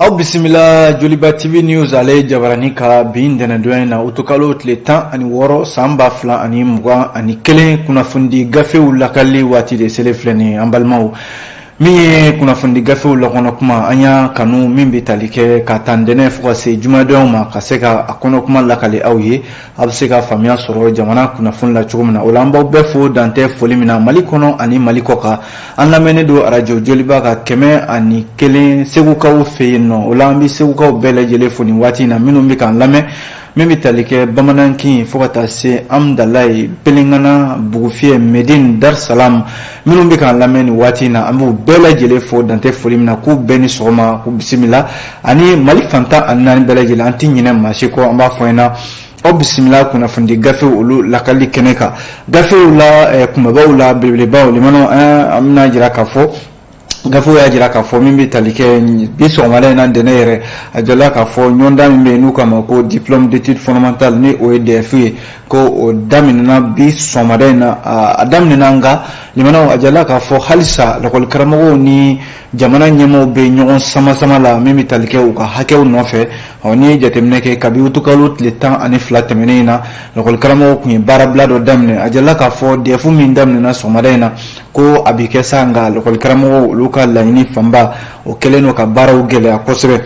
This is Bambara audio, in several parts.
Aw bisimila Joliba TV News ale jabarani kan bi ntɛnɛndonya in na, utukalo tile 16 san 2021, kunnafonidi gafew lakali waati de selen filɛ nin ye. An balimaw, min ye kunnafonidi gafew lakɔnɔ kuma, an y'a kanu min bɛ tali kɛ ka ta ntɛnɛn fo ka se jumadon ma, ka se ka a kɔnɔ kuma lakali aw ye, aw bɛ se ka faamuya sɔrɔ jamana kunnafoni la cogo min na. O la, an b'aw bɛɛ fo dantɛ foli min na, Mali kɔnɔ ani Mali kɔ kan. An lamɛnnen don arajo Joliba ka 101 Segukaw fɛ yen nɔ. O la, an bɛ Segukaw bɛɛ lajɛlen fo nin waati in na, minnu bɛ k'an lamɛn, min bɛ tali kɛ Bamanankin fo ka taa se Amdalayi, Pelengana, Bugufiyɛ, Medine, Dar Salam. Minnu bɛ k'an lamɛn nin waati in na, an b'u bɛɛ lajɛlen fo dantɛ foli min na, k'u bɛɛ ni sɔgɔma, k'u bisimila, ani Mali fan 14 bɛɛ lajɛlen. An tɛ ɲinɛ maa si kɔ. An b'a fɔ ɲɛna, aw bisimila kunnafonidi gafew olu lakali kɛnɛ kan. Gafew la kunbabaw la, belebelebaw limanaw, an bɛna jira k'a fɔ gafew y'a jira k'a fɔ min bɛ tali kɛ bi sɔgɔmada in na, ntɛnɛn yɛrɛ, a jɔla k'a fɔ ɲɔgɔndan min bɛ yen n'u k'a ma ko diplôme d'études fondamentales, ni o ye DEF ye, ko o daminɛna bi sɔgɔmada in na. A daminɛna, nka limanaw, a jala k'a fɔ halisa lakɔli karamɔgɔw ni jamana ɲɛmaaw bɛ ɲɔgɔn sama sama la, min bɛ tali kɛ u ka hakɛw nɔfɛ. Ɔ, n'i ye jateminɛ kɛ, kabi utukalo tile 12 tɛmɛnen in na, lakɔli karamɔgɔw tun ye baarabila dɔ daminɛ. A jala k'a fɔ DEF min daminɛna sɔgɔmada in na, ko a bɛ kɛ sa, nka lakɔli karamɔgɔw olu ka laɲini fanba, o kɛlen don ka baaraw gɛlɛya kosɛbɛ.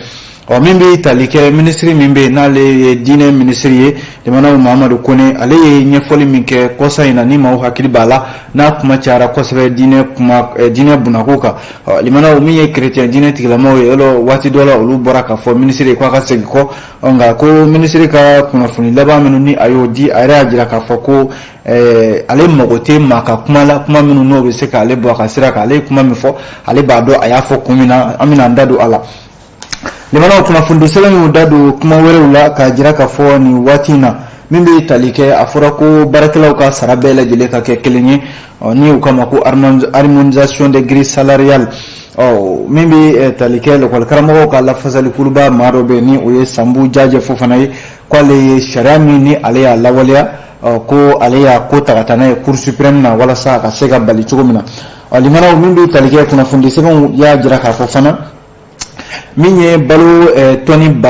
Ɔ, min bɛ tali kɛ minisiri min bɛ yen, n'ale ye diinɛ minisiri ye, jamanaw Mahamadu Kone, ale ye ɲɛfɔli min kɛ kɔsa in na, ni maaw hakili b'a la, n'a kuma cayara kosɛbɛ diinɛ kuma, diinɛ bunako kan. Ɔ, limanaw, min ye kerecɛn diinɛ tigilamaw ye, yɔrɔ waati dɔ la, olu bɔra k'a fɔ minisiri k'a ka segin kɔ. Ɔ, nka ko minisiri ka kunnafoni laban minnu ni a y'o di, a yɛrɛ y'a jira k'a fɔ ko ale mago tɛ maa ka kuma la, kuma minnu n'o bɛ se k'ale bɔ a ka sira kan. Ale ye kuma min fɔ, ale b'a dɔn a y'a fɔ kun min na. An bɛna an da don a la. Limanaw, kunnafoni sɛbɛn y'u da don kuma wɛrɛw la k'a jira k'a fɔ nin waati in na, min bɛ tali kɛ, a fɔra ko baarakɛlaw ka sara bɛɛ lajɛlen ka kɛ kelen ye, ni u kama ko harmonisation des grilles salariales. Ɔ, min bɛ tali kɛ lakɔli karamɔgɔw ka lafasali kuluba maa dɔ bɛ yen, ni o ye Sanbu Jajɛ Fofana ye, k'ale ye sariya min ni ale y'a lawaleya, ko ale y'a ko ta ka taa n'a ye Cour suprême na, walasa a ka se ka bali cogo min na. Ɔ, limanaw, min bɛ tali kɛ kunnafoni sɛbɛnw y'a jira k'a fɔ fana, min ye balo tɔni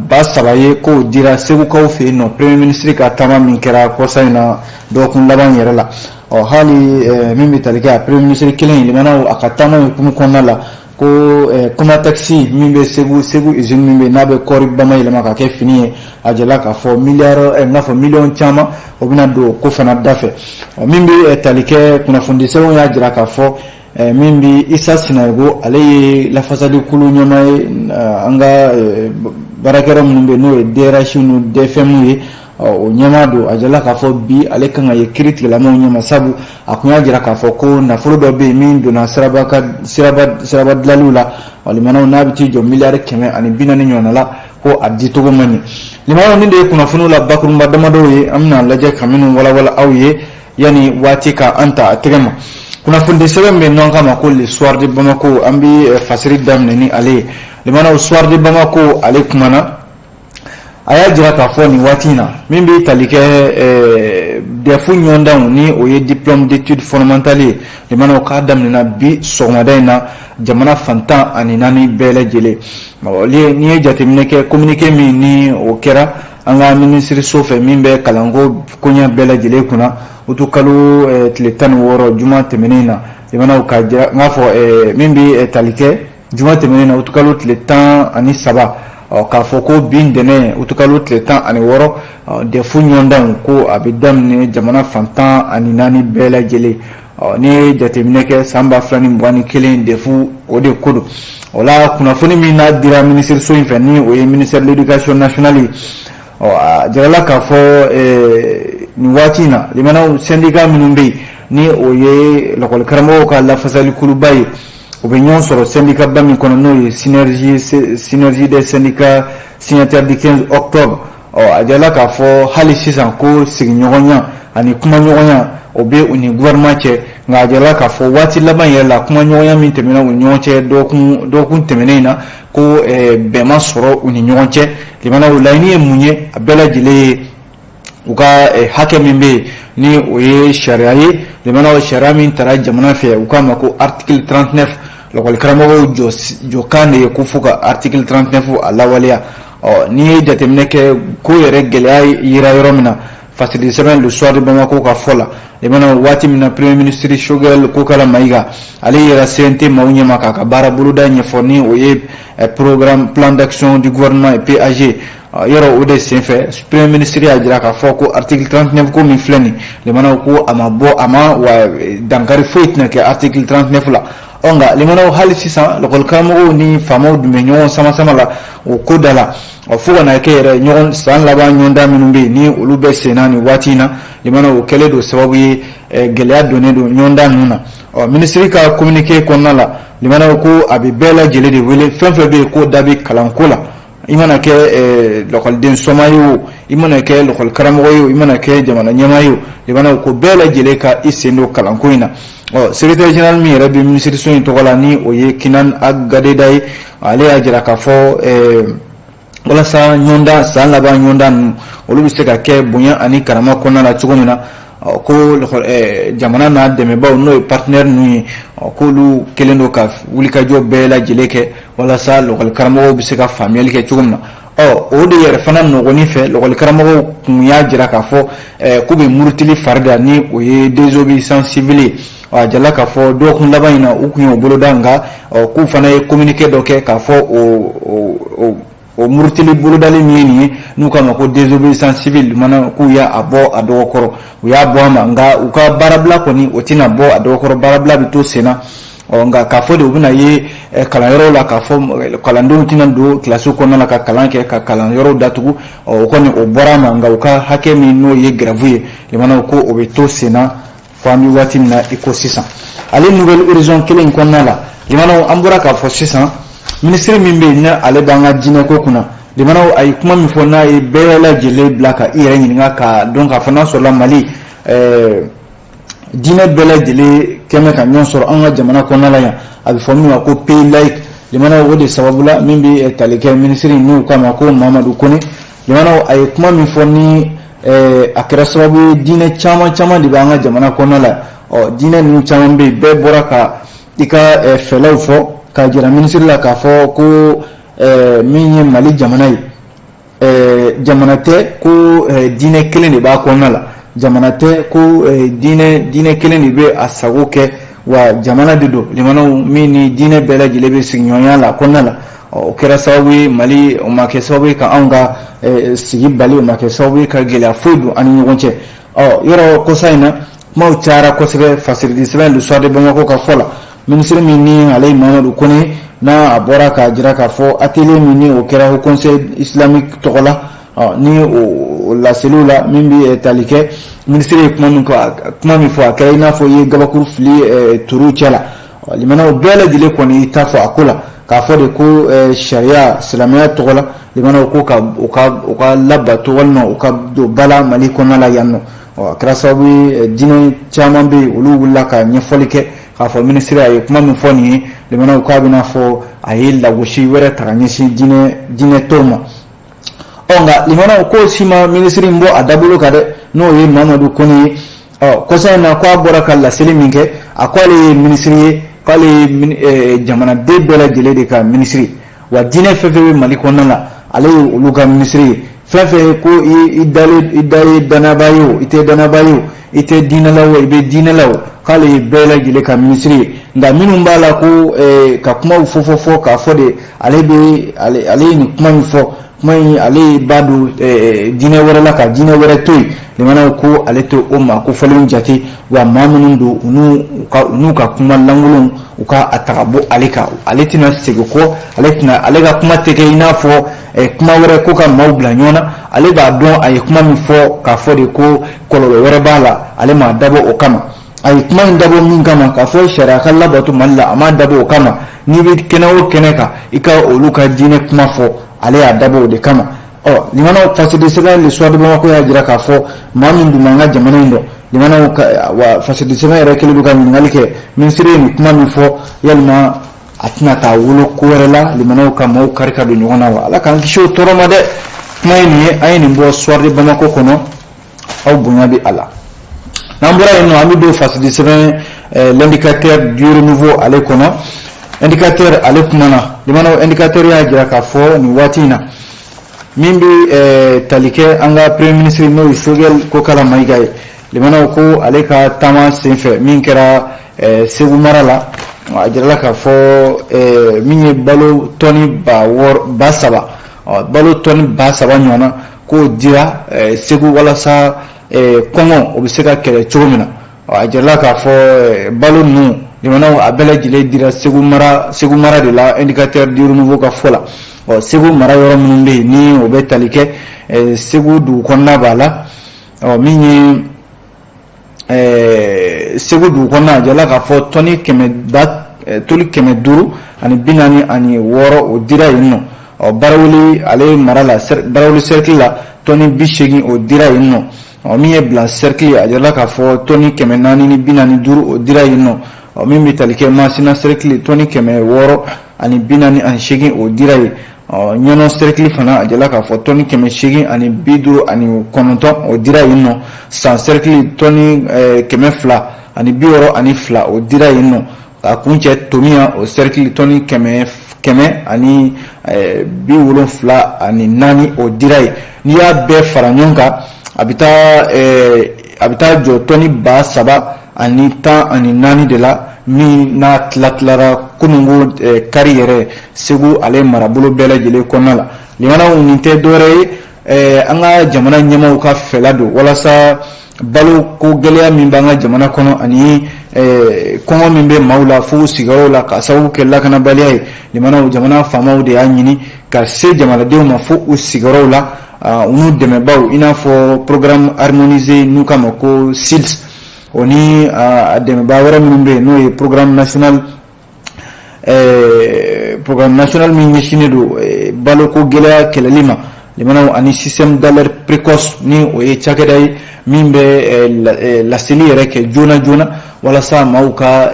3000 ye, k'o dira Segukaw fɛ yen nɔ, premier ministre ka taama min kɛra kɔsa in na, dɔgɔkun laban yɛrɛ la. Ɔ, hali min bɛ tali kɛ a premier ministre kelen, limanaw, a ka taama hukumu kɔnɔna la, ko Comatex min bɛ Segu, Segu usine min bɛ yen, n'a bɛ kɔɔri bama yɛlɛma ka kɛ fini ye, a jala k'a fɔ miliyari, n k'a fɔ miliyɔn caman, o bɛna don ko fana da fɛ. Ɔ, min bɛ tali kɛ kunnafoni sɛbɛnw y'a jira k'a fɔ min bɛ Isa Sinayigo, ale ye lafasali kulu ɲɛmaa ye an ka baarakɛyɔrɔ minnu bɛ yen, n'o ye DRH ni DFM ye, o ɲɛmaa don. A jala k'a fɔ bi ale kan ka ye kiiri tigilamaw ɲɛma, sabu a kun y'a jira k'a fɔ ko nafolo dɔ bɛ yen min donna siraba ka siraba siraba dilanliw la, limanaw, n'a bɛ t'i jɔ miliyari 140 ɲɔgɔnna la, ko a dicogo man ɲɛ. Limanaw, nin de ye kunnafoniw la bakurunba damadɔw ye, an bɛna lajɛ ka minnu walawala aw ye yanni waati ka an ta a tɛgɛ ma. Kunnafoni sɛbɛn bɛ yen n'an k'a ma ko Le Soir de Bamako, an bɛ fasiri daminɛ ni ale ye. Limanaw, Soir de Bamako ale kumana, a y'a jira k'a fɔ nin waati in na, min bɛ tali kɛ DEF ɲɔgɔndanw, ni o ye diplôme d'études fondamentales ye, limanaw, k'a daminɛna bi sɔgɔmada in na jamana fan 14 bɛɛ lajɛlen. N'i ye jateminɛ kɛ, communiqué min ni o kɛra an ka minisiriso fɛ, min bɛ kalanko koɲɛ bɛɛ lajɛlen kunna, utukalo tile 16, juma tɛmɛnen na, limanaw, ka jira n k'a fɔ min bɛ tali kɛ juma tɛmɛnen na, utukalo tile 13, k'a fɔ ko bi ntɛnɛn, utukalo tile 16, DEF ɲɔgɔndanw, ko a bɛ daminɛ jamana fan 14 bɛɛ lajɛlen. N'i ye jateminɛ kɛ, san 2021 DEF, o de ko don. O la, kunnafoni min n'a dira minisiriso in fɛ, ni o ye ministère de l'Éducation nationale ye, ɔ, a jirala k'a fɔ nin waati in na, limanaw, syndicat minnu bɛ yen, ni o ye lakɔli karamɔgɔw ka lafasali kuluba ye, u bɛ ɲɔgɔn sɔrɔ syndicat ba min kɔnɔ, n'o ye Synergie des syndicats signataires du 15 octobre. Ɔ, a jirala k'a fɔ hali sisan ko sigiɲɔgɔnya ani kumaɲɔgɔnya, o bɛ u ni gouvernement cɛ. Nka a jirala k'a fɔ waati laban yɛrɛ la, kumaɲɔgɔnya min tɛmɛna u ni ɲɔgɔn cɛ dɔgɔkun tɛmɛnen in na, ko bɛn ma sɔrɔ u ni ɲɔgɔn cɛ. Limanaw, laɲini ye mun ye? A bɛɛ lajɛlen ye u ka hakɛ min bɛ yen, ni o ye sariya ye, limanaw, sariya min tara jamana fɛ, u k'a ma ko article 39. Lakɔlikaramɔgɔw jɔkan de ye ko fo ka article 39 a lawaleya. Ɔ, n'i ye jateminɛ kɛ, ko yɛrɛ gɛlɛya yera yɔrɔ min na, fasiri sɛbɛn Le Soir de Bamako ka fɔ la, limanaw, waati min na Premier ministre Choguel Kokala Mayiga, ale yera CNT maaw ɲɛma k'a ka baara boloda ɲɛfɔ, ni o ye programme plan d'action du gouvernement et PAG yɔrɔ, o de senfɛ Premier ministre y'a jira k'a fɔ ko article 39 ko min filɛ nin, limanaw, ko a ma bɔ a ma wa, dankari foyi tɛna kɛ article 39 la. Ɔ, nka limanaw, hali sisan lakɔlikaramɔgɔw ni faamaw dun bɛ ɲɔgɔn sama sama la o ko da la. Ɔ, fo ka na kɛ yɛrɛ ɲɔgɔn san laban ɲɔgɔndan minnu bɛ yen, ni olu bɛ sen na nin waati in na, limanaw, o kɛlen don sababu ye gɛlɛya donnen don ɲɔgɔndan ninnu na. Ɔ, minisiri ka communiqué kɔnɔna la, limanaw, ko a bɛ bɛɛ lajɛlen de wele, fɛn fɛn bɛ yen ko da bɛ kalanko la, i mana kɛ lakɔliden sɔma ye o, i mana kɛ lakɔli karamɔgɔ ye o, i mana kɛ jamana ɲɛmaa ye o, limanaw, ko bɛɛ lajɛlen ka i sen don kalanko in na. Ɔ, secrétaire général min yɛrɛ bɛ minisiriso in tɔgɔ la, ni o ye Kinan Agadeda ye, ale y'a jira k'a fɔ walasa ɲɔgɔndan, san laban ɲɔgɔndan ninnu, olu bɛ se ka kɛ bonya ani karama kɔnɔna la cogo min na, ko jamana n'a dɛmɛbaw, n'o ye partenaire ninnu ye, k'olu kɛlen don ka wulikajɔ bɛɛ lajɛlen kɛ walasa lakɔli karamɔgɔw bɛ se ka faamuyali kɛ cogo min na. Ɔ, o de yɛrɛ fana nɔgɔnin fɛ, lakɔli karamɔgɔw kun y'a jira k'a fɔ k'u bɛ murutili fari da, ni o ye désobéissance civile ye. A jala k'a fɔ dɔgɔkun laban in na, u kun y'o boloda, nka k'u fana ye communiqué dɔ kɛ k'a fɔ o murutili bolodali min ye nin ye, n'u k'a ma ko désobéissance civile mana, k'u y'a bɔ a dɔgɔkɔrɔ, u y'a bɔ a ma. Nka u ka baarabila kɔni, o tɛna bɔ a dɔgɔkɔrɔ, baarabila bɛ to sen na. Ɔ, nka k'a fɔ de u bɛna ye kalanyɔrɔw la, k'a fɔ kalandenw tɛna don kilasi kɔnɔna la ka kalan kɛ, ka kalanyɔrɔw datugu, ɔ, o kɔni o bɔra a ma. Nka u ka hakɛ min, n'o ye grève ye, limanaw, ko o bɛ to sen na fo an bɛ waati min na i ko sisan. Ale Nouvel Horizon kelen in kɔnɔna la, limanaw, an bɔra k'a fɔ sisan, minisiri min bɛ yen, ni ale b'an ka diinɛko kunna, limanaw, a ye kuma min fɔ n'a ye bɛɛ lajɛlen bila ka i yɛrɛ ɲininka k'a dɔn k'a fɔ n'a sɔrɔla Mali diinɛ bɛɛ lajɛlen kɛmɛ ka ɲɔgɔn sɔrɔ an ka jamana kɔnɔna la yan, a bɛ fɔ min ma ko pays laïque. Limanaw, o de sababu la, min bɛ tali kɛ minisiri n'u k'a ma ko Mamadu Kone, limanaw, a ye kuma min fɔ ni a kɛra sababu ye, diinɛ caman caman de bɛ an ka jamana kɔnɔna la. Ɔ, diinɛ ninnu caman bɛ yen, bɛɛ bɔra ka i ka fɛlaw fɔ k'a jira minisiri la k'a fɔ ko min ye Mali jamana ye, jamana tɛ ko diinɛ kelen de b'a kɔnɔna la, jamana tɛ ko diinɛ kelen de bɛ a sago kɛ wa, jamana de don, limanaw, min ni diinɛ bɛɛ lajɛlen bɛ sigiɲɔgɔnya la kɔnɔna la. O kɛra sababu ye Mali, o ma kɛ sababu ye ka anw ka sigi bali, o ma kɛ sababu ye ka gɛlɛya foyi don an ni ɲɔgɔn cɛ. Ɔ, yɔrɔ kɔsa in na, kumaw cayara kosɛbɛ. Fasiridi sɛbɛn Le Soir de Bamako ka fɔ la, minisiri min ni ale ye Mamadu Kone, n'a a bɔra k'a jira k'a fɔ atelier min ni o kɛra Haut Conseil islamique tɔgɔ la, ni o laseliw la, min bɛ tali kɛ minisiri ye kuma min fɔ, a kɛra i n'a fɔ i ye gabakuru fili turu cɛ la. Limanaw, bɛɛ lajɛlen kɔni y'i ta fɔ a ko la, k'a fɔ de ko sariya silamɛya tɔgɔ la, limanaw, ko ka u ka labato walima u ka don ba la Mali kɔnɔna la yan nɔ. A kɛra sababu ye, diinɛ caman bɛ yen, olu wulila ka ɲɛfɔli kɛ k'a fɔ minisiri a ye kuma min fɔ nin ye, limanaw, k'a bɛna fɔ a ye lagosi wɛrɛ ta ka ɲɛsin diinɛ tɔw ma. Ɔ, nka limanaw, k'o si ma minisiri in bɔ a dabolo kan dɛ, n'o ye Mamadu Kone ye. Ɔ, kɔsa in na, k'a bɔra ka laseli min kɛ, a ko ale ye minisiri ye, k'ale ye jamanaden bɛɛ lajɛlen de ka minisiri wa, diinɛ fɛn fɛn bɛ Mali kɔnɔna la, ale ye olu ka minisiri ye. Fɛn fɛn ko i dalen, i da ye danaba ye o, i tɛ danaba ye o, i tɛ diinɛ la o, i bɛ diinɛ la o, k'ale ye bɛɛ lajɛlen ka minisiri ye. Nka minnu b'a la ko ka kumaw fɔ fɔ fɔ k'a fɔ de ale bɛ ale ye nin kuma in fɔ, kuma in ale b'a don diinɛ wɛrɛ la ka diinɛ wɛrɛ to yen, limanaw, ko ale tɛ o maa ko fɔlenw jate wa, maa minnu don, u n'u ka kuma lankolonw, u ka a ta ka bɔ ale kan. Ale tɛna segin kɔ, ale tɛna, ale ka kuma tɛ kɛ i n'a fɔ kuma wɛrɛ ko ka maaw bila ɲɔgɔn na. Ale b'a dɔn a ye kuma min fɔ, k'a fɔ de ko kɔlɔlɔ wɛrɛ b'a la, ale m'a dabɔ o kama. A ye kuma in dabɔ min kama, k'a fɔ sariya ka labato Mali la, a m'a dabɔ o kama. N'i bɛ kɛnɛ o kɛnɛ kan, i ka olu ka diinɛ kuma fɔ, ale y'a dabɔ o de kama. Ɔ, limanaw, fasidi sɛbɛn Le Soir de Bamako y'a jira k'a fɔ maa min dun b'an ka jamana in dɔn, limanaw, ka wa fasidi sɛbɛn yɛrɛ kɛlen don ka ɲininkali kɛ: minisiri ye nin kuma min fɔ, yalima a tɛna taa wolo ko wɛrɛ la, limanaw, ka maaw kari ka don ɲɔgɔn na wa? Ala k'an kisi o tɔɔrɔ ma dɛ. Kuma ye nin ye, an ye nin bɔ Soir de Bamako kɔnɔ, aw bonya bɛ a la. N'an bɔra yen nɔ, an bɛ don fasidi sɛbɛn L'Indicateur du Renouveau ale kɔnɔ. Indicateur ale kumana. Limanaw, Indicateur y'a jira k'a fɔ nin waati in na, min bɛ tali kɛ an ka premier ministre, n'o ye Choguel Kokala Mayiga ye, limanaw, ko ale ka taama senfɛ min kɛra Segu mara la, a jirala k'a fɔ min ye balo tɔni 6000, 3000, balo tɔni 3000 ɲɔgɔn na, k'o dira Segu walasa kɔngɔ o bɛ se ka kɛlɛ cogo min na. A jirala k'a fɔ balo ninnu, limanaw, a bɛɛ lajɛlen dira Segu mara, Segu mara de la. Indicateur du Renouveau ka fɔ la, ɔ, Segu mara yɔrɔ minnu bɛ yen ni o bɛ tali kɛ, Segu dugu kɔnɔna b'a la. Ɔ, min ye Segu dugu kɔnɔna, a jirala k'a fɔ tɔni kɛmɛ ba toli 546, o dira yen nɔ. Ɔ, Barawuli ale mara la, Barawuli cercle la, tɔni 80, o dira yen nɔ. Ɔ, min ye Bila cercle, a jirala k'a fɔ tɔni 445, o dira yen nɔ. Ɔ, min bɛ tali kɛ Masina cercle, tɔni 648, o dira yen. Ɔ, Ɲɔnɔ cercle fana, a jirala k'a fɔ tɔni 859, o dira yen nɔ. San cercle, tɔni 262, o dira yen nɔ. Ka kuncɛ Tomiya, o cercle, tɔni 174, o dira yen. N'i y'a bɛɛ fara ɲɔgɔn kan, a bɛ taa jɔ tɔni 3014 de la, min n'a tila tilara kununko kari yɛrɛ Segu ale marabolo bɛɛ lajɛlen kɔnɔna la. Limanaw, nin tɛ dɔwɛrɛ ye, an ka jamana ɲɛmaaw ka fɛla don walasa balo ko gɛlɛya min b'an ka jamana kɔnɔ ani kɔngɔ min bɛ maaw la fo sigiyɔrɔw la ka sababu kɛ lakanabaliya ye. Limanaw, jamana faamaw de y'a ɲini ka se jamanadenw ma fo u sigiyɔrɔw la, u n'u dɛmɛbaw, i n'a fɔ programme harmonisé n'u k'a ma ko SILS, o ni a dɛmɛbaa wɛrɛ minnu bɛ yen, n'o ye programme national min ɲɛsinnen don baloko gɛlɛya kɛlɛli ma, limanaw, ani système d'alerte précoce, ni o ye cakɛda ye min bɛ laseli yɛrɛ kɛ joona joona walasa maaw ka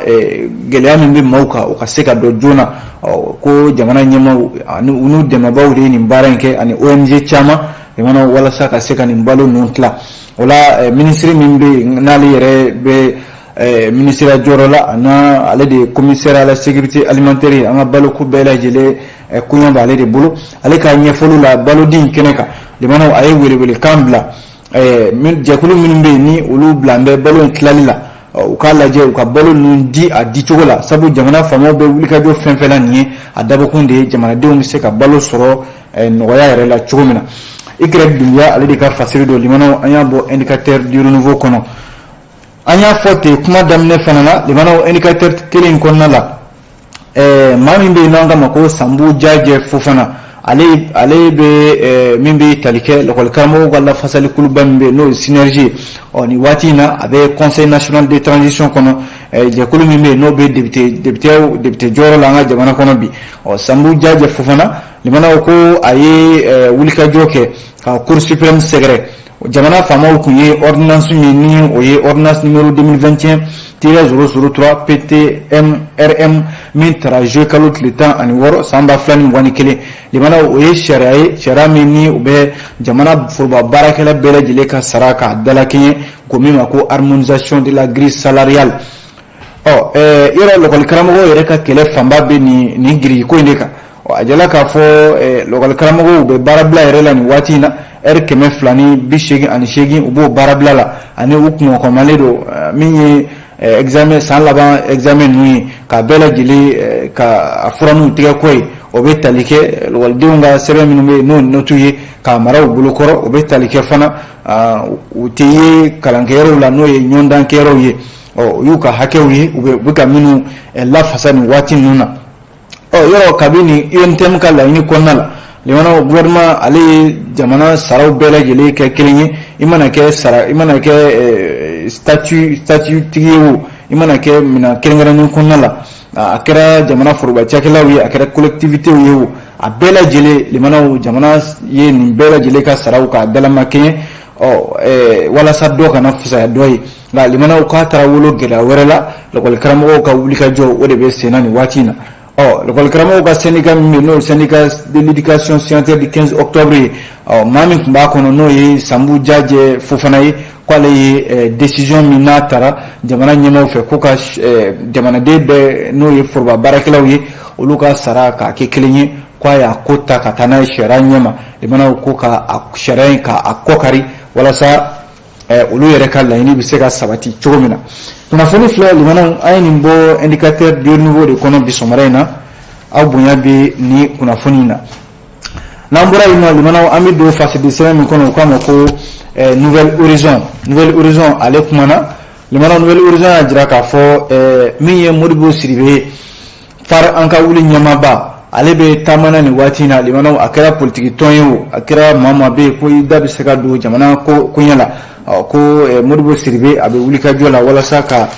gɛlɛya min bɛ maaw kan, o ka se ka dɔn joona. Ko jamana ɲɛmaaw ani u n'u dɛmɛbaaw de ye nin baara in kɛ, ani ONG caman, limanaw, walasa ka se ka nin balo ninnu tila. O la, minisiri min bɛ yen, n'ale yɛrɛ bɛ minisiriya jɔyɔrɔ la, a n'a ale de ye commissaire à la sécurité alimentaire ye, an ka baloko bɛɛ lajɛlen koɲɛ b'ale de bolo. Ale ka ɲɛfɔliw la balodi in kɛnɛ kan, limanaw, a ye welewelekan bila jɛkulu minnu bɛ yen ni olu bila bɛ balo in tilali la, u k'a lajɛ u ka balo ninnu di a dicogo la, sabu jamana faamaw bɛ wulikajɔ fɛn fɛn la nin ye, a dabɔkun de ye jamanadenw bɛ se ka balo sɔrɔ nɔgɔya yɛrɛ la cogo min na. Ikirɛ Dunbiya, ale de ka fasiri don. Limanaw, an y'a bɔ Indicateur du Renouveau kɔnɔ. An y'a fɔ ten kuma daminɛ fana na, limanaw, Indicateur kelen in kɔnɔna la, maa min bɛ yen n'an k'a ma ko Sanbu Jajɛ Fofana, ale bɛ min bɛ tali kɛ lakɔli karamɔgɔw ka lafasali kuluba min bɛ yen, n'o ye SYNERGE ye. Ɔ, nin waati in na, a bɛ Conseil national de transition kɔnɔ, jɛkulu min bɛ yen n'o bɛ député jɔyɔrɔ la an ka jamana kɔnɔ bi. Ɔ, Sanbu Jajɛ Fofana, limanaw, ko a ye wulikajɔ kɛ ka Cour suprême sɛgɛrɛ. Jamana faamaw tun ye ordonnance min, ni o ye ordonnance numéro 2021-003 PTMRM min tara juillet kalo tile 16 san 2021, limanaw, o ye sariya ye, sariya min ni o bɛ jamana foroba baarakɛla bɛɛ lajɛlen ka sara k'a dalakɛɲɛ, ko min ma ko harmonisation de la grille salariale. Ɔ, yɔrɔ lakɔli karamɔgɔw yɛrɛ ka kɛlɛ fanba bɛ nin grille ko in de kan. A jala k'a fɔ lakɔli karamɔgɔw bɛ baarabila yɛrɛ la nin waati in na, ɛri 288, u b'o baarabila la, ani u kunkɔmalen don min ye examen, san laban examen ninnu ye, ka bɛɛ lajɛlen ka a fura n'u tigɛ kɔ ye. O bɛ tali kɛ lakɔlidenw ka sɛbɛn minnu bɛ yen, n'o notes ye, k'a mara u bolokɔrɔ. O bɛ tali kɛ fana, u tɛ ye kalankɛyɔrɔw la, n'o ye ɲɔgɔndankɛyɔrɔw ye. Ɔ, o y'u ka hakɛw ye, u bɛ ka minnu lafasa nin waati ninnu na. Ɔ, yɔrɔ kabini UNTM ka laɲini kɔnɔna la, limanaw, gouvernement ale ye jamana saraw bɛɛ lajɛlen kɛ kelen ye. I mana kɛ sara, i mana kɛ statut tigi ye o, i mana kɛ minɛn kɛrɛnkɛrɛnnen kɔnɔna la, a kɛra jamana foroba cakɛlaw ye, a kɛra collectivité ye o, a bɛɛ lajɛlen, limanaw, jamana ye nin bɛɛ lajɛlen ka saraw k'a dalama kɛɲɛ, ɔ, walasa dɔ kana fisaya dɔ ye. Nka limanaw, k'a taara wolo gɛlɛya wɛrɛ la, lakɔli karamɔgɔw ka wulikajɔ, o de bɛ sen na nin waati in na. Ɔ, lakɔlikaramɔgɔw ka syndicat min bɛ yen, n'o ye syndicat de l'éducation signataire du 15 octobre ye, ɔ, maa min tun b'a kɔnɔ, n'o ye Sanbu Jajɛ Fofana ye, k'ale ye décision min n'a taara jamana ɲɛmaaw fɛ ko ka jamanaden bɛɛ, n'o ye foroba baarakɛlaw ye, olu ka sara k'a kɛ kelen ye, k'a y'a ko ta ka taa n'a ye sariya ɲɛma. Limanaw ko ka a sariya in ka a kɔkari walasa olu yɛrɛ ka laɲini bɛ se ka sabati cogo min na. Kunnafoni filɛ, limanaw, an ye nin bɔ Indicateur du Renouveau de kɔnɔ bi sɔgɔmada in na. Aw bonya bɛ ni kunnafoni in na. N'an bɔra yen nɔ, limanaw, an bɛ don fasidi sɛbɛn min kɔnɔ, u k'a ma ko Nouvel Horizon. Nouvel Horizon, ale kumana. Limanaw, Nouvel Horizon y'a jira k'a fɔ min ye Modibo Sidibe ye, FARE an ka wuli ɲɛmaaba, ale bɛ taama na nin waati in na. Limanaw, a kɛra politiki tɔn ye o, a kɛra maa maa bɛ yen ko i da bɛ se ka don jamana ko koɲɛ la, ko Modibo Sidibe, a bɛ wuli ka jɔ la walasa ka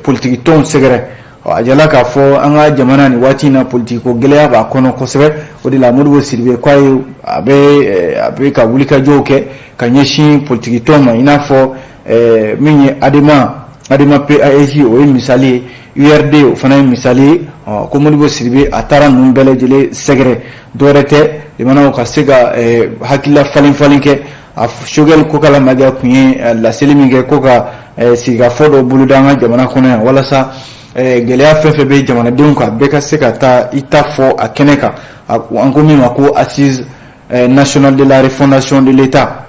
politiki tɔnw sɛgɛrɛ. A jala k'a fɔ an ka jamana nin waati in na, politiki ko gɛlɛya b'a kɔnɔ kosɛbɛ. O de la, Modibo Sidibe k'a ye a bɛ ka wulikajɔw kɛ ka ɲɛsin politiki tɔn ma, i n'a fɔ min ye ADEMA, ADEMA PASJ, o ye misali ye, URD, o fana ye misali ye. Ko Modibo Sidibe, a taara ninnu bɛɛ lajɛlen sɛgɛrɛ, dɔwɛrɛ tɛ, limanaw, ka se ka hakilila falen falen kɛ. A Choguel Kokalla Maïga tun ye laseli min kɛ ko ka sigikafɔ dɔ boloda an ka jamana kɔnɔ yan, walasa gɛlɛya fɛn fɛn bɛ jamanadenw kan, bɛɛ ka se ka taa i ta fɔ a kɛnɛ kan, an ko min ma ko assise nationale de la refondation de l'État.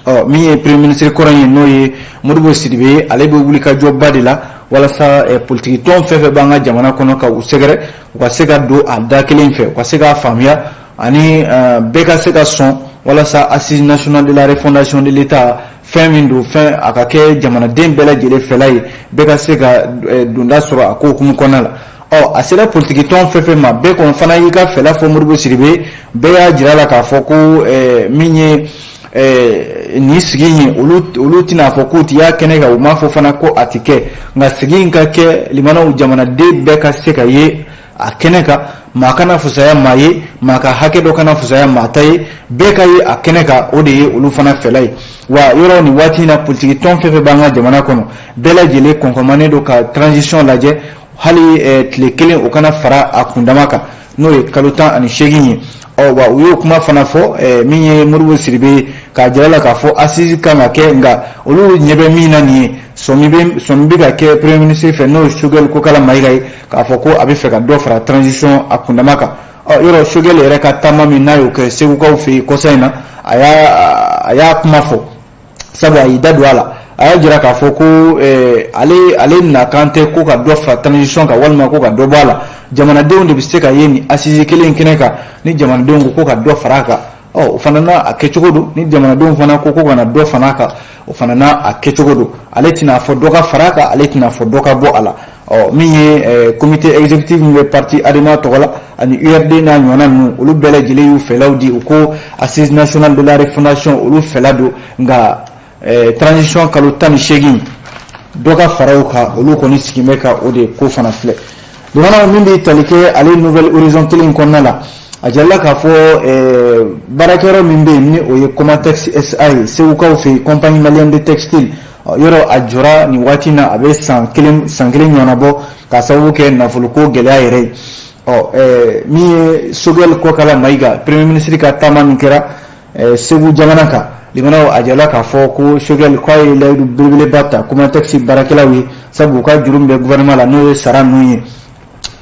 Ɔ, min ye premier ministre kɔrɔ ye, n'o ye Modibo Sidibe ye, ale bɛ wulikajɔba de la walasa politiki tɔn fɛn fɛn b'an ka jamana kɔnɔ, ka u sɛgɛrɛ, u ka se ka don a da kelen fɛ, u ka se k'a faamuya, ani bɛɛ ka se ka sɔn, walasa assise nationale de la refondation de l'État, fɛn min don, fɛn a ka kɛ jamanaden bɛɛ lajɛlen fɛla ye, bɛɛ ka se ka donda sɔrɔ a ko hukumu kɔnɔna la. Ɔ, a sera politiki tɔn fɛn fɛn ma, bɛɛ kɔni fana y'i ka fɛla fɔ Modibo Sidibe. Bɛɛ y'a jira la k'a fɔ ko min ye nin sigi in ye, olu tɛna fɔ k'u ti y'a kɛnɛ kan, u m'a fɔ fana ko a ti kɛ, nka sigi in ka kɛ, limanaw, jamanaden bɛɛ ka se ka ye a kɛnɛ kan. Maa kana fusaya maa ye, maa ka hakɛ dɔ kana fusaya maa ta ye, bɛɛ ka ye a kɛnɛ kan, o de ye olu fana fɛla ye. Wa yɔrɔ nin waati in na, politiki tɔn fɛn fɛn b'an ka jamana kɔnɔ, bɛɛ lajɛlen kɔnkɔnmanen don ka transition lajɛ, hali tile kelen o kana fara a kundama kan, n'o ye kalo 18 ye. Ɔ, wa u y'o kuma fana fɔ min ye Modibo Sidibe, k'a jira la k'a fɔ assise kan ka kɛ, nka olu ɲɛ bɛ min na nin ye, sɔmi bɛ ka kɛ premier ministre fɛ, n'o ye Choguel Kokalla Maïga ye, k'a fɔ ko a bɛ fɛ ka dɔ fara transition a kundama kan. Ɔ, yɔrɔ Choguel yɛrɛ ka taama min n'a y'o kɛ Segukaw fɛ yen kɔsa in na, a y'a kuma fɔ, sabu a y'i da don a la, a y'a jira k'a fɔ ko ale nakan tɛ ko ka dɔ fara transition kan walima ko ka dɔ bɔ a la. Jamanadenw de bɛ se ka ye nin assise kelen in kɛnɛ kan. Ni jamanadenw ko ko ka dɔ fara a kan, ɔ, o fana n'a a kɛcogo don. Ni jamanadenw fana ko ko ka na dɔ fana a kan, o fana n'a a kɛcogo don. Ale tɛna fɔ dɔ ka fara a kan, ale tɛna fɔ dɔ ka bɔ a la. Ɔ, min ye comité exécutif min bɛ parti ADEMA tɔgɔ la, ani URD n'a ɲɔgɔnna ninnu, olu bɛɛ lajɛlen y'u fɛlaw di. U ko assise nationale de la refondation, olu fɛla don, nka transition kalo 18, dɔ ka fara o kan, olu kɔni sigi bɛ ka o de ko fana filɛ. Limanaw, min bɛ tali kɛ ale Nouvel Horizon kelen kɔnɔna la, a jirala k'a fɔ baarakɛyɔrɔ min bɛ yen, ni o ye Comatex SA ye Segukaw fɛ yen, Compagnie malienne de textile, yɔrɔ a jɔra nin waati in na, a bɛ san kelen, san kelen ɲɔgɔnna bɔ, k'a sababu kɛ nafoloko gɛlɛya yɛrɛ ye. Ɔ, min ye Choguel Kokalla Maïga, premier ministre ka taama min kɛra Segu jamana kan, limanaw, a jirala k'a fɔ ko Choguel k'a ye layidu belebeleba ta Comatex baarakɛlaw ye, sabu u ka juru min bɛ gouvernement la, n'o ye sara ninnu ye,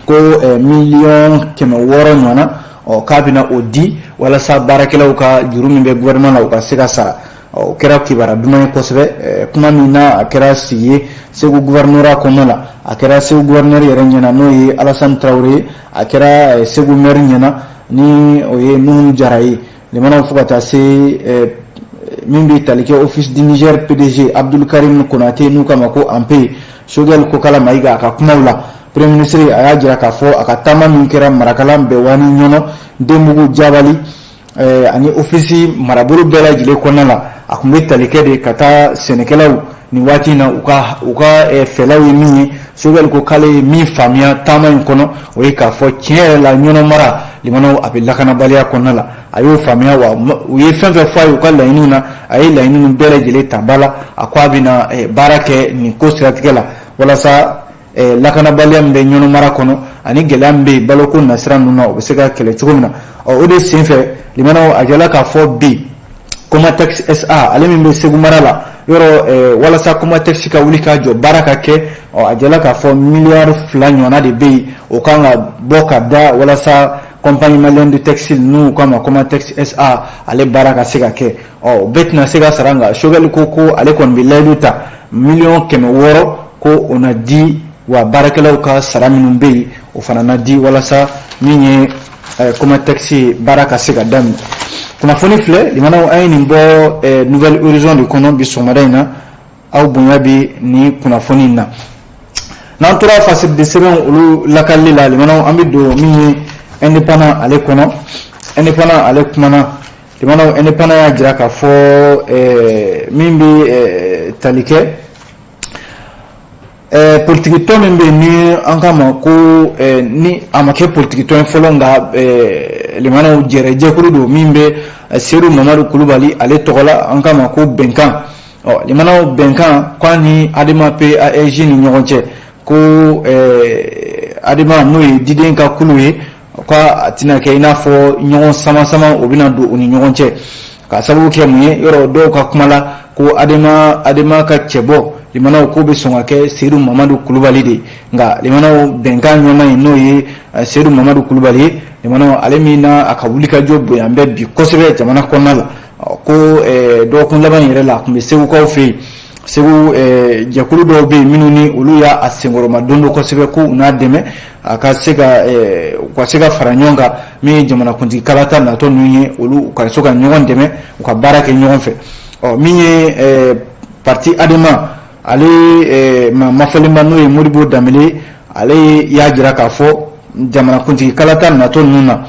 ko 600 000 000 ɲɔgɔnna, ɔ, k'a bɛna o di walasa baarakɛlaw ka juru min bɛ gouvernement la, u ka se ka sara. O kɛra kibaruya duman ye kosɛbɛ. Kuma min na a kɛra sigi ye Segu gouvernorat kɔnɔna la, a kɛra Segu gouverneur yɛrɛ ɲɛna, n'o ye Alassane Traoré ye, a kɛra Segu maire ɲɛna, ni o ye Nuhum Jara ye. Limanaw, fo ka taa se min bɛ tali kɛ Office du Niger PDG Abdul Karim Konate, n'u k'a ma ko Anpe. Choguel Kokalla Maïga, a ka kumaw la, premier ministre a y'a jira k'a fɔ a ka taama min kɛra Marakala, Bɛnwani, Ɲɔnɔ, Denbugu, Jabali ani office marabolo bɛɛ lajɛlen kɔnɔna la, a tun bɛ tali kɛ de ka taa sɛnɛkɛlaw nin waati in na, u ka fɛlaw ye min ye. Choguel ko k'ale ye min faamuya taama in kɔnɔ, o ye k'a fɔ tiɲɛ yɛrɛ la, Ɲɔnɔ mara, limanaw, a bɛ lakanabaliya kɔnɔna la. A y'o faamuya. Wa u ye fɛn fɛn fɔ a ye u ka laɲiniw na, a ye laɲini ninnu bɛɛ lajɛlen ta ba la. A ko a bɛna baara kɛ nin ko siratigɛ la walasa lakanabaliya min bɛ Ɲɔnɔ mara kɔnɔ. Ani gɛlɛya min bɛ yen baloko nasira ninnu na, o bɛ se ka kɛlɛ cogo min na. Ɔ, o de senfɛ, limanaw, a jala k'a fɔ bi Comatex SA, ale min bɛ Segu mara la yɔrɔ, walasa Comatex ka wuli ka jɔ, baara ka kɛ, ɔ, a jala k'a fɔ miliyari 2 ɲɔgɔnna de bɛ yen, o kan ka bɔ ka da walasa Compagnie malienne de textile, n'u k'a ma Comatex SA, ale baara ka se ka kɛ. Ɔ, o bɛɛ tɛna se ka sara, nka Choguel ko ale kɔni bɛ layidu ta, miliyɔn 600 ko o na di, wa baarakɛlaw ka sara minnu bɛ yen, o fana na di, walasa min ye Comatex baara ka se ka daminɛ. Kunnafoni filɛ, limanaw, an ye nin bɔ Nouvel Horizon de kɔnɔ bi sɔgɔmada in na. Aw bonya bɛ nin kunnafoni in na. N'an tora fasiridi sɛbɛn olu lakalili la, limanaw, an bɛ don min ye Indépendant ale kɔnɔ. Indépendant ale kumana, limanaw, Indépendant y'a jira k'a fɔ min bɛ tali kɛ politiki tɔn min bɛ yen ni an k'a ma ko ni a ma kɛ politiki tɔn ye fɔlɔ, nka limanaw, jɛrɛjɛkulu don min bɛ Seyidu Mamadu Kulubali ale tɔgɔ la, an k'a ma ko Bɛnkan. Ɔ, limanaw, Bɛnkan k'a ni Adema PASJ ni ɲɔgɔn cɛ, ko Adema, n'o ye diden ka kulu ye, ko a tɛna kɛ i n'a fɔ ɲɔgɔn sama sama o bɛna don u ni ɲɔgɔn cɛ. Ka sababu kɛ mun ye? Yɔrɔ dɔw ka kuma la ko Adema ka cɛbɔ, limanaw, k'o bɛ sɔn ka kɛ Seyidu Mamadu Kulubali de ye. Nka limanaw, Bɛnkan ɲɛmaa in, n'o ye Seyidu Mamadu Kulubali ye, limanaw, ale min na a ka wulikajɔ bonya bɛ bi kosɛbɛ jamana kɔnɔna la, ko dɔgɔkun laban yɛrɛ la, a tun bɛ Segukaw fɛ yen. Segu jɛkulu dɔw bɛ yen minnu ni olu y'a senkɔrɔma don dɔ kosɛbɛ, ko u n'a dɛmɛ a ka se ka u ka se ka fara ɲɔgɔn kan, min ye jamanakuntigi kalata natɔ ninnu ye, olu u ka se ka ɲɔgɔn dɛmɛ, u ka baara kɛ ɲɔgɔn fɛ. Ɔ, min ye parti Adema, ale maa mafɔlenba, n'o ye Modibo Danbele, ale y'a jira k'a fɔ jamanakuntigi kalata natɔ ninnu na,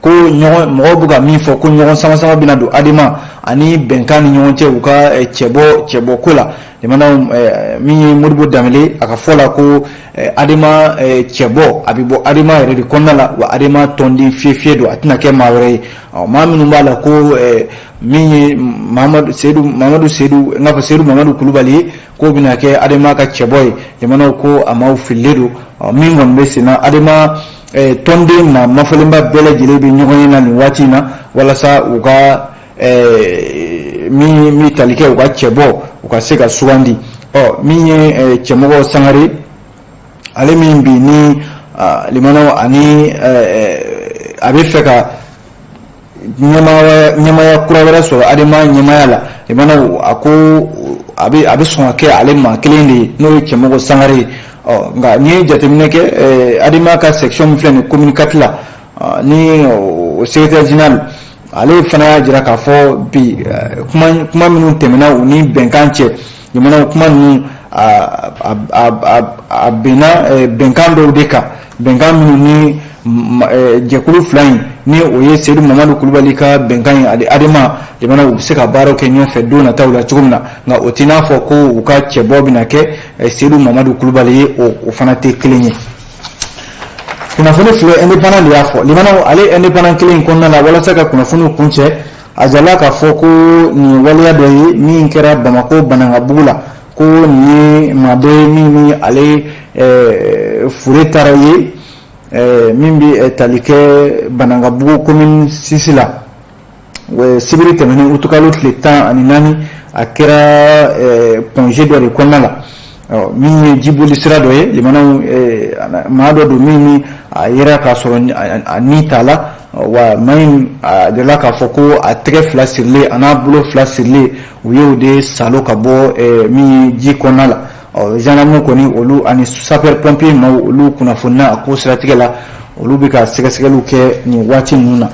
ko ɲɔgɔn mɔgɔw bɛ ka min fɔ ko ɲɔgɔn sama sama bɛna don Adema ani Bɛnkan ni ɲɔgɔn cɛ u ka cɛbɔ ko la, jamana min ye Modibo Danbele, a ka fɔ la ko Adema cɛbɔ, a bɛ bɔ Adema yɛrɛ de kɔnɔna la, wa Adema tɔnden fiye fiye don, a tɛna kɛ maa wɛrɛ ye. Ɔ, maa minnu b'a la ko min ye Mamadu Seyidu, Mamadu Seyidu, n k'a fɔ Seyidu Mamadu Kulubali ye, k'o bɛna kɛ Adema ka cɛbɔ ye, jamanaw ko a maaw fililen don. Min kɔni bɛ sen na, Adema tɔnden maa mafɔlenba bɛɛ lajɛlen bɛ ɲɔgɔn ye na nin waati in na, walasa u ka min tali kɛ u ka cɛbɔ, u ka se ka sugandi. Ɔ, min ye Cɛmɔgɔ Sangare, ale min bi ni limanaw ani a bɛ fɛ ka ɲɛmaya kura wɛrɛ sɔrɔ Adema ɲɛmaya la, limanaw, a ko a bɛ sɔn ka kɛ ale maa kelen de ye, n'o ye Cɛmɔgɔ Sangare ye. Ɔ, nka n'i ye jateminɛ kɛ, Adema ka section min filɛ nin ye commune 4 la, ni o secrétaire général, ale fana y'a jira k'a fɔ bi kuma minnu tɛmɛna u ni Bɛnkan cɛ, jamanaw, kuma ninnu a bɛnna bɛnkan dɔw de kan, bɛnkan minnu ni jɛkulu fila in, ni o ye Seyidu Mamadu Kulubali ka Bɛnkan ye ani Adema, jamana, u bɛ se ka baaraw kɛ ɲɔgɔn fɛ don nataw la cogo min na. Nka o t'i n'a fɔ ko u ka cɛbɔ bɛna kɛ Seyidu Mamadu Kulubali ye, o fana tɛ kelen ye. Kunnafoni filɛ, Indépendant de y'a fɔ. Limanaw, ale Indépendant kelen in kɔnɔna la, walasa ka kunnafoniw kuncɛ, a jala k'a fɔ ko nin ye waleya dɔ ye min kɛra Bamakɔ Banankabugu la, ko nin ye maa dɔ ye min ni ale fure taara ye, min bɛ tali kɛ Banankabugu commune 6 la, sibiri tɛmɛnen, utukalo tile 14, a kɛra Point G dɔ de kɔnɔna la, min ye jiboli sira dɔ ye. Limanaw, maa dɔ don min ni a yera k'a sɔrɔ a ni t'a la, wa maa in, a delila k'a fɔ ko a tɛgɛ fila sirilen a n'a bolo fila sirilen, u y'o de salo ka bɔ min ye ji kɔnɔna la. Ɔ, gendarme kɔni, olu ani sapeur pompier maaw, olu kunnafonina a ko siratigɛ la, olu bɛ ka sɛgɛsɛgɛliw kɛ nin waati ninnu na.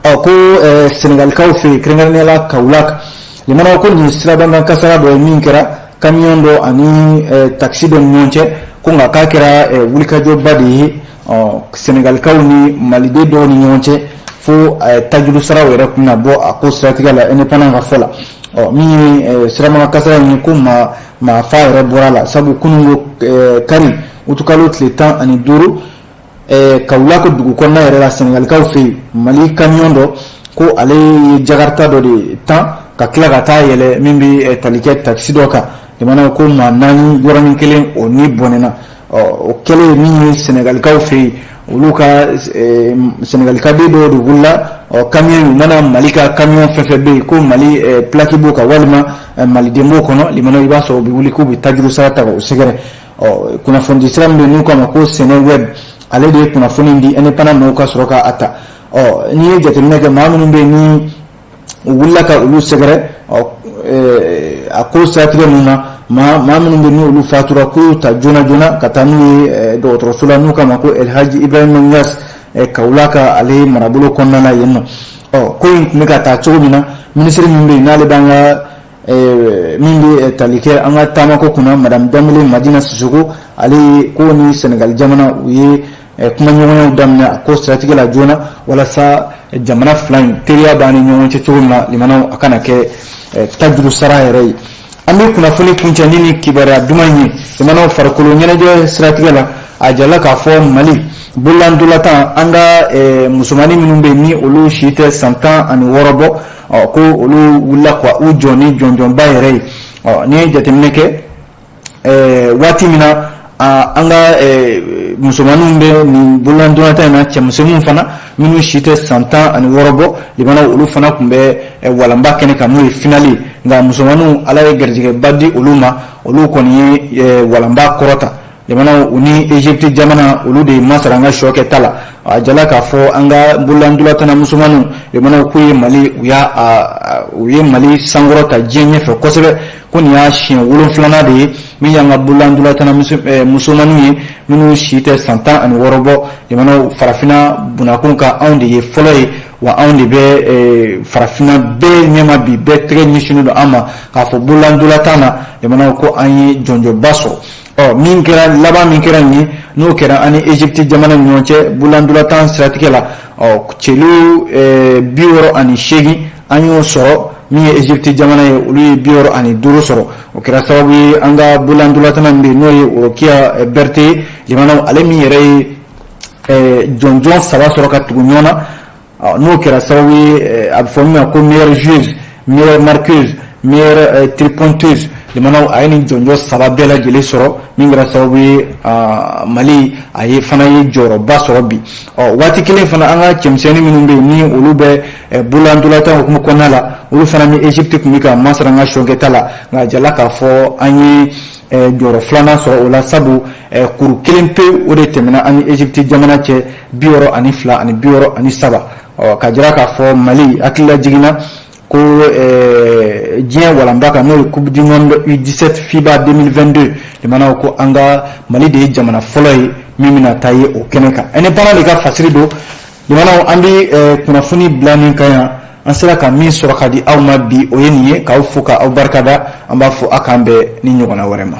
Ɔ, ko Senegalikaw fɛ yen, kɛrɛnkɛrɛnnenya la Kaolack, limanaw, ko nin sirabakan kasara dɔ ye min kɛra camion dɔ ani taxi dɔ ni ɲɔgɔn cɛ, ko nka k'a kɛra wulikajɔba de ye Senegalikaw ni Maliden dɔw ni ɲɔgɔn cɛ, fo tajuru saraw yɛrɛ tun na bɔ a ko siratigɛ la, Indépendant ka fɔ la. Ɔ, min ye sirabakan kasara in ye, ko maa fa yɛrɛ bɔra a la, sabu kunun ko kari, utukalo tile 15, Kaolack dugu kɔnɔna yɛrɛ la, Senegalikaw fɛ yen, Mali camion dɔ, ko ale ye jakarta dɔ de tan ka tila ka taa yɛlɛ min bɛ tali kɛ taxi dɔ kan, jamana ko maa naani yɔrɔnin kelen o ni bɔnɛna. Ɔ, o kɛlen min ye Sɛnɛgalikaw fɛ yen, olu ka Sɛnɛgalikaden dɔw de wulila. Ɔ, camion, u mana Mali ka camion fɛn fɛn bɛ yen ko Mali plaque b'o kan walima Maliden b'o kɔnɔ, limanaw, i b'a sɔrɔ u bɛ wuli k'u bɛ tajuru sara ta k'o sɛgɛrɛ. Ɔ, kunnafoni sira min bɛ yen n'u k'a ma ko Seneweb, ale de ye kunnafoni di Indépendant mɔgɔw ka sɔrɔ k'a ta. Ɔ, n'i ye jateminɛ kɛ, maa minnu bɛ yen ni u wulila ka olu sɛgɛrɛ, ɔ, a ko siratigɛ ninnu na, maa minnu bɛ n'olu fatura, k'u y'u ta joona joona ka taa n'u ye dɔgɔtɔrɔso la n'u k'a ma ko El Hadji Ibrahima Niass, Kaolack ale marabolo kɔnɔna na yen nɔ. Ɔ, ko in tun bɛ ka taa cogo min na, minisiri min bɛ yen n'ale b'an ka min bɛ tali kɛ an ka taamako kunna, Madame Danbele Madina Sissoko, ale ye ko ni Senegal jamana u ye kumaɲɔgɔnyaw daminɛ a ko siratigɛ la joona, walasa jamana fila in teriya b'an ni ɲɔgɔn cɛ cogo min na, limanaw, a kana kɛ tajuru sara yɛrɛ ye. An bɛ kunnafoni kuncɛ ni ni kibaruya duman ye, limanaw, farikolo ɲɛnajɛ siratigɛ la. A jirala k'a fɔ Mali bololandolatan, an ka musomannin minnu bɛ yen ni olu si tɛ san 16 bɔ, ɔ, ko olu wulila ka u jɔ ni jɔnjɔnba yɛrɛ ye. Ɔ, n'i ye jateminɛ kɛ, waati min na an ka musomaninw bɛ nin bololandolatan in na, cɛmisɛnninw fana minnu si tɛ san 16 bɔ, limanaw, olu fana tun bɛ walanba kɛnɛ kan n'o ye finale ye. Nka musomaninw, Ala ye garijɛgɛba di olu ma, olu kɔni ye walanba kɔrɔta. Limanaw, u ni Egypte jamana, olu de masara an ka sɔ kɛ ta la. A jala k'a fɔ an ka bololandolatan musomaninw, limanaw, k'u ye Mali, u y'a u ye Mali sankɔrɔta diɲɛ ɲɛfɛ kosɛbɛ, ko nin y'a siɲɛ wolonfilanan de ye min y'an ka bololandolatan musomaninw ye minnu si tɛ san 16 bɔ. Limanaw, farafinna bunakun kan, anw de ye fɔlɔ ye, wa anw de bɛ farafinna bɛɛ ɲɛma bi, bɛɛ tɛgɛ ɲɛsinnen don an ma k'a fɔ bololandolatan na. Limanaw, ko an ye jɔnjɔnba sɔrɔ. Ɔ, min kɛra laban min kɛra nin ye, n'o kɛra an ni Egypte jamana ni ɲɔgɔn cɛ bololandolatan siratigɛ la, ɔ, celu 68 an y'o sɔrɔ. Min ye Egypte jamana ye, olu ye 65 sɔrɔ. O kɛra sababu ye an ka bololandolatan min bɛ yen n'o ye Orokiya Berete ye, jamanaw, ale min yɛrɛ ye jɔnjɔn saba sɔrɔ ka tugu ɲɔgɔn na, n'o kɛra sababu ye a bɛ fɔ min ma ko meilleure joueuse, meilleure marqueuse, meilleure tripointeuse. Jamanaw, a ye nin jɔnjɔn saba bɛɛ lajɛlen sɔrɔ, min kɛra sababu ye Mali a ye fana ye jɔyɔrɔba sɔrɔ bi. Ɔ, waati kelen fana, an ka cɛmisɛnnin minnu bɛ yen ni olu bɛ bololandolatan hukumu kɔnɔna la, olu fana ni Egypte tun bɛ ka masara an ka sɔnkɛta la. Nka a jala k'a fɔ an ye jɔyɔrɔ filanan sɔrɔ o la, sabu kuru kelen pe o de tɛmɛna an ni Egypte jamana cɛ, 62 ani 63. Ɔ, ka jira k'a fɔ Mali hakilila jiginna ko diɲɛ walanba kan, n'o ye Coupe du monde U17 FIBA 2022, jamanaw, ko an ka Mali de ye jamana fɔlɔ ye min bɛna taa ye o kɛnɛ kan. Indépendant de ka fasiri don. Jamanaw, an bɛ kunnafoni bila nin kan yan. An sera ka min sɔrɔ ka di aw ma bi, o ye nin ye. K'aw fo k'aw barikada. An b'a fɔ aw k'an bɛn ni ɲɔgɔnna wɛrɛ ma.